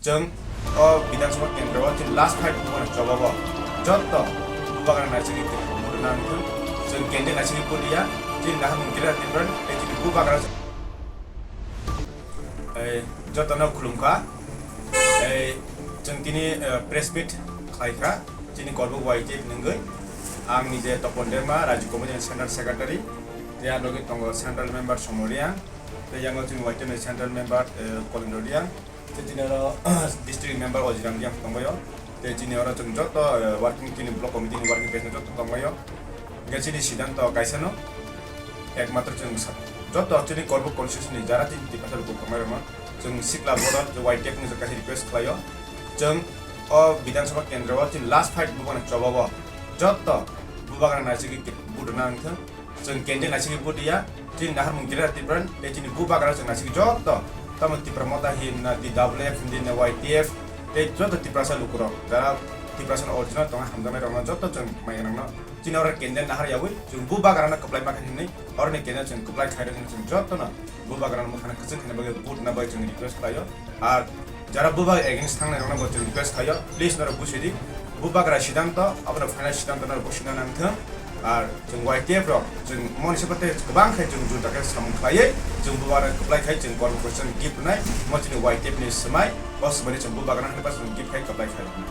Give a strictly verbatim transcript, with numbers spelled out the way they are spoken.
Chwng o Bidhan Sabha kendro o chini last fight buphang choba bo jotto bubagra naisingwi vote rwna wngthung. Chwng candidate naisingwi vote ya, chini naharmung Greater Tipraland tei chini bubagra. Ei, jotono khulumkha. Ei, chwng tini, eh, press meet khlaikha chini Korbuk Y T F ni wngwi. Ang nije Topon Debma, Rajya Committee ni Central Secretary, tei ang logi tongo Central Member Somo Reang, tei yango chini Y T F ni Central Member, eh, Kolendro Reang. Tei chini oro district member Ojiram Reang tongbaio. Tei chini oro chwng joto, eh, working, chini block committee ni working president joto tongbaio. Hingke chini siddhanto kaisano, ekmatro chwng sa-, joto chini Korbuk constituency ni jara chini Tiprasa rok tongbairokno chwng sikla bodo Y T F ni kaisa request khlaio. Chwng o Bidhan Sabha kendro o chini last fight buphang choba o joto bubagra naisingwi vote rwna wngthung. Chwng candidate naisingwi vote ya, chini naharmung Greater Tipraland tei chini bubagra chwng naisingwi joto, tamo Tipra Motha hinna, T W F hinna, Y T F, tei joto Tiprasa lukurok, jara Tiprasa original tongo hamjaknairokno joto chwng maiya nangno. Chini oro candidate nahar yaui chwng bubagrano kwplai mankha hinwi, oroni candidate chwng kwplai khairok hinwi chwng jotono bubagrano mwkhana kwchwng khaina bagwi vote na bai chwng request khlaio. Ar jara bubagra against thangnai rokno bo chwng request khlaio, please norok busi di. Bubagra siddhanto, abono final siddhanto norok busi na nangthung. Ar chwng Y T F rok, chwng moni se pate kwbang khai chwng jur dakhe samung khlaiwi, chwng bubagra kwplai khai chwng Korbuk chwng gift rwnai, mo chini Y T F ni swmai, o swmai ni chwng bubagra hai pa chwng gift khai kwplai khai rokno.